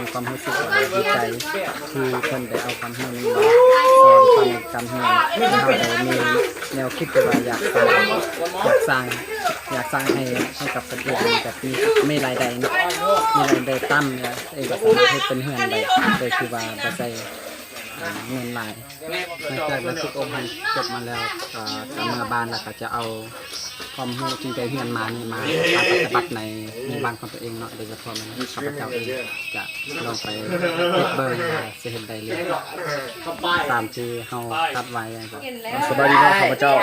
ມີຄວາມຮູ້ສຶກວ່າດີໃຈ ທີ່ເພິ່ນໄດ້ເອົາຄວາມຮູ້ນີ້ມາສອນສອນໃນການຮຽນ ເຮົາໄດ້ມີແນວຄິດທີ່ວ່າຢາກສ້າງ ຢາກສ້າງ ຢາກສ້າງໃຫ້ ໃຫ້ກັບຕົນເອງ ແບບມີ ມີລາຍໄດ້ເນາະ ມີລາຍໄດ້ຕ່ຳ ແລ້ວເອງກໍສາມາດເຮັດເປັນເຮືອນໄດ້ ໂດຍທີ່ວ່າບໍ່ໃຊ້ ອ່າ ເງິນຫຼາຍ. ຫຼັງຈາກໄດ້ຝຶກອົບຮົມຈົບມາແລ້ວ ກໍ ກໍເມືອບ້ານ ແລ້ວກໍຈະເອົາຄວາມຮູ້ທີ່ໄດ້ຮຽນມານີ້ ມາປະຕິບັດໃນ ໃນບ້ານຂອງຕົວເອງເນາະ ໂດຍສະເພາະແມ່ນຂ້າພະເຈົ້າເອງຈະລອງໄປເຮັດເບິ່ງວ່າຊິເຮັດໄດ້ຫຼື ຕາມທີ່ເຮົາຄາດຫວັງ. ສະບາຍດີເນາະ ຂ້າພະເຈົ້າ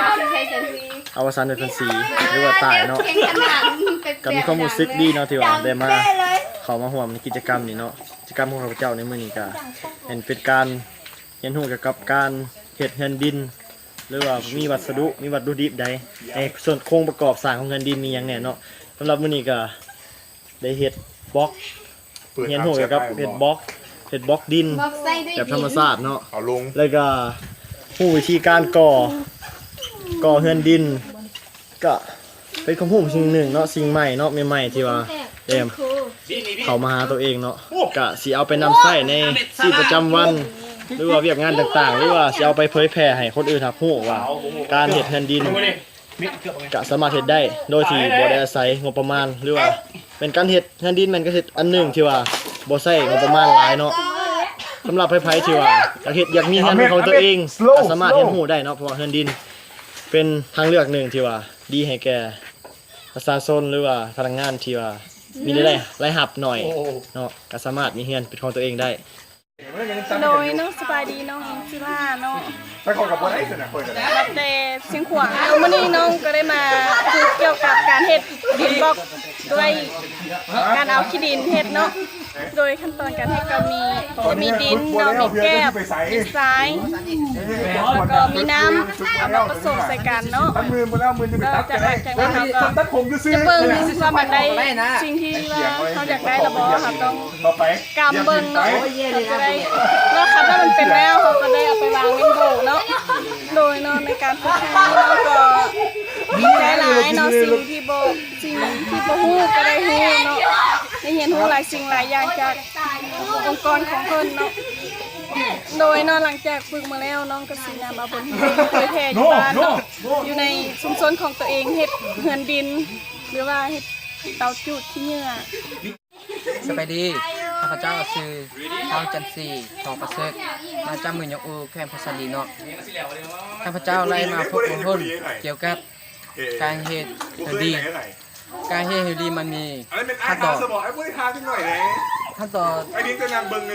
ອາວະສານ ເດີນພັນສີ ຫຼືວ່າຕາຍເນາະ ກໍມີຄວາມຮູ້ສຶກດີເນາະ ທີ່ວ່າໄດ້ມາ ເຂົ້າມາຮ່ວມໃນກິດຈະກຳນີ້ເນາະ. ກິດຈະກຳຂອງຂ້າພະເຈົ້າໃນມື້ນີ້ກໍແມ່ນເປັນການຮຽນຮູ້ກ່ຽວກັບການເຮັດເຮືອນດິນ ຫຼືວ່າມີວັດສະດຸ ມີວັດຖຸດິບໃດ ໃນສ່ວນໂຄງປະກອບສ້າງຂອງເຮືອນດິນມີຫຍັງແດ່ເນາະ. ສຳລັບມື້ນີ້ກໍໄດ້ເຮັດບລັອກ ຮຽນຮູ້ກ່ຽວກັບເຮັດບລັອກ ເຮັດບລັອກດິນແບບທຳມະຊາດເນາະ ເອົາລົງ ແລ້ວກໍຮູ້ວິທີການກໍ່ ກໍ່ເຮືອນດິນ ກະເປັນຄວາມຮູ້ສິ່ງໜຶ່ງເນາະ ສິ່ງໃໝ່ເນາະ ໃໝ່ໆ ທີ່ວ່າແອມເຂົ້າມາຫາຕົວເອງເນາະ ກະຊິເອົາໄປນຳໃຊ້ໃນຊີວິດປະຈຳວັນ ຫຼືວ່າວຽກງານຕ່າງໆ ຫຼືວ່າຊິເອົາໄປເຜີຍແຜ່ໃຫ້ຄົນອື່ນຮັບຮູ້ວ່າ ການເຮັດເຮືອນດິນກະສາມາດເຮັດໄດ້ ໂດຍທີ່ບໍ່ໄດ້ອາໄສງົບປະມານ ຫຼືວ່າແມ່ນການເຮັດເຮືອນດິນ ແມ່ນການເຮັດອັນໜຶ່ງທີ່ວ່າບໍ່ໃຊ້ງົບປະມານຫຼາຍເນາະ. ສຳລັບໃຜໆ ທີ່ວ່າຢາກເຮັດ ຢາກມີເຮືອນເປັນຂອງຕົວເອງ ກະສາມາດຮຽນຮູ້ໄດ້ເນາະ ເພາະວ່າເຮືອນດິນ ເປັນທາງເລືອກໜຶ່ງທີ່ວ່າດີໃຫ້ແກ່ປະຊາຊົນ ຫຼືວ່າພະນັກງານທີ່ວ່າມີລາຍໄດ້ ລາຍຮັບໜ້ອຍເນາະ ກໍສາມາດມີເຮືອນເປັນຂອງຕົວເອງໄດ້. ໂດຍເນາະ ສະບາຍດີ ນ້ອງອິງຊິລາເນາະ ມາແຕ່ຊຽງຂວາງເນາະ. ມື້ນີ້ນ້ອງກໍໄດ້ມາຝຶກກ່ຽວກັບການເຮັດດິນບລັອກ ດ້ວຍການເອົາຂີ້ດິນເຮັດເນາະ. ໂດຍຂັ້ນຕອນການເຮັດກໍມີ ຈະມີດິນເນາະ ມີແກ້ວ ມີຊາຍ ແລ້ວກໍມີນ້ຳ ເອົາມາປະສົມໃສ່ກັນເນາະ. ກໍຈາກ ຈາກນັ້ນເຮົາກໍຈະເບິ່ງວ່າມັນໄດ້ສິ່ງທີ່ວ່າເຮົາຢາກໄດ້ລະບໍ່ ເຮົາຕ້ອງກຳເບິ່ງເນາະ. ເຮົາຈະໄດ້ ເນາະ ຄັນວ່າມັນເປັນແລ້ວ ເຮົາກໍໄດ້ເອົາໄປວາງເປັນໂບເນາະ. ໂດຍເນາະ ໃນການຝຶກຄັ້ງນີ້ເນາະ ກໍດີໃຈຫຼາຍເນາະ ສິ່ງທີ່ບໍ່ ສິ່ງທີ່ບໍ່ຮູ້ກໍໄດ້ຮູ້ເນາະ ໄດ້ຮຽນຮູ້ຫຼາຍສິ່ງຫຼາຍຢ່າງຈາກອົງກອນຂອງເພິ່ນເນາະ. ໂດຍເນາະ ຫຼັງຈາກຝຶກມາແລ້ວ ນ້ອງກໍຊິນຳເອົາບົດຮຽນໄປເຜີຍແຜ່ຢູ່ບ້ານເນາະ ຢູ່ໃນຊຸມຊົນຂອງຕົວເອງ ເຮັດເຮືອນດິນ ຫຼືວ່າເຮັດເຕົາຈູດຂີ້ເຫຍື້ອ. ສະບາຍດີ ຂ້າພະເຈົ້າຊື່ ທ້າວ ຈັນສີ ທອງປະເສີດ ມາຈາກເມືອງຍອງອູ ແຂວງຜົ້ງສາລີເນາະ. ຂ້າພະເຈົ້າໄດ້ມາຝຶກອົບຮົມກ່ຽວກັບການເຮັດເຮືອນດິນ. ການເຮັດເຮືອນດິນມັນມີຂັ້ນຕອນ ຂັ້ນຕອນ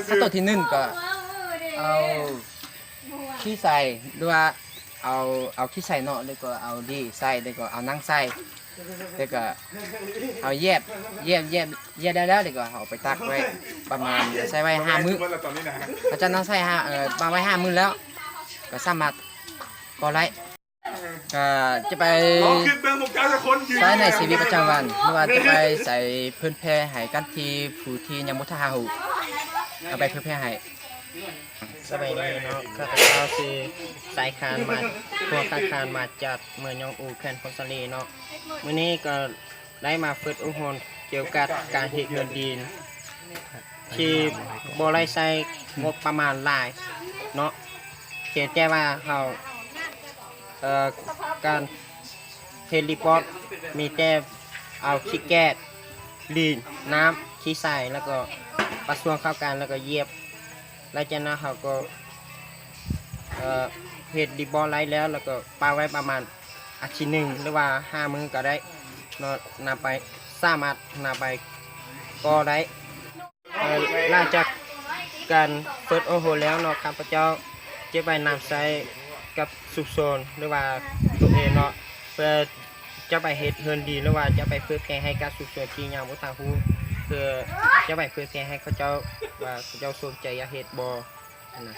ຂັ້ນຕອນທີໜຶ່ງກໍເອົາຂີ້ໃສ່ ຫຼືວ່າເອົາ ເອົາຂີ້ໃສ່ເນາະ ແລ້ວກໍເອົາດີໃສ່ ແລ້ວກໍເອົາໜັງໃສ່ ແລ້ວກໍເອົາແຢບ ແຢບ ແຢບ ແຢບໄດ້ແລ້ວ ແລ້ວກໍເອົາໄປຕາກໄວ້ປະມານ ໃສ່ໄວ້ຫ້າມື້. ຫຼັງຈາກນັ້ນໃສ່ຫ້າ ເອີ ປະໄວ້ຫ້າມື້ແລ້ວ ກໍສາມາດກໍ່ໄດ້. ກໍຈະໄປໃຊ້ໃນຊີວິດປະຈຳວັນ ຫຼືວ່າຈະໄປໃຊ້ເຜີຍແຜ່ໃຫ້ກັນທີ່ຜູ້ທີ່ຍັງບໍ່ທັນຮູ້ ເອົາໄປເຜີຍແຜ່ໃຫ້. ສະບາຍດີເນາະ ຂ້າພະເຈົ້າຊື່ ສາຍຄານ ມາ ຫົວຄ້າຍຄານ ມາຈາກເມືອງຍອງອູ ແຂວງຜົ້ງສາລີເນາະ. ມື້ນີ້ກໍໄດ້ມາຝຶກອົບຮົມກ່ຽວກັບການເຮັດເຮືອນດິນ ທີ່ບໍ່ໄດ້ໃຊ້ງົບປະມານຫຼາຍເນາະ ພຽງແຕ່ວ່າເຮົາ ເອີ ການເຮັດລີບອດ ມີແຕ່ເອົາຂີ້ແກດ ດິນ ນ້ຳ ຂີ້ໃສ່ ແລ້ວກໍປະສວນເຂົ້າກັນ ແລ້ວກໍຢຽບ. ຫຼັງຈາກນັ້ນເຮົາກໍ ເອີ ເຮັດລີບອດໄວ້ແລ້ວ ແລ້ວກໍປະໄວ້ປະມານອາທິດໜຶ່ງ ຫຼືວ່າຫ້າມື້ກໍໄດ້ເນາະ ນຳໄປ ສາມາດນຳໄປກໍ່ໄດ້. ເອີ ຫຼັງຈາກການຝຶກອົບຮົມແລ້ວເນາະ ຂ້າພະເຈົ້າຈະໄປນຳໃຊ້ກັບຊຸມຊົນ ຫຼືວ່າຕົວເອງເນາະ ເພື່ອຈະໄປເຮັດເຮືອນດິນ ຫຼືວ່າຈະໄປເຜີຍແຜ່ໃຫ້ກັບຊຸມຊົນທີ່ຍັງບໍ່ທັນຮູ້ ເພື່ອຈະໄປເຜີຍແຜ່ໃຫ້ເຂົາເຈົ້າວ່າເຂົາເຈົ້າສົນໃຈຢາກເຮັດບໍ່ຫັ້ນນະ.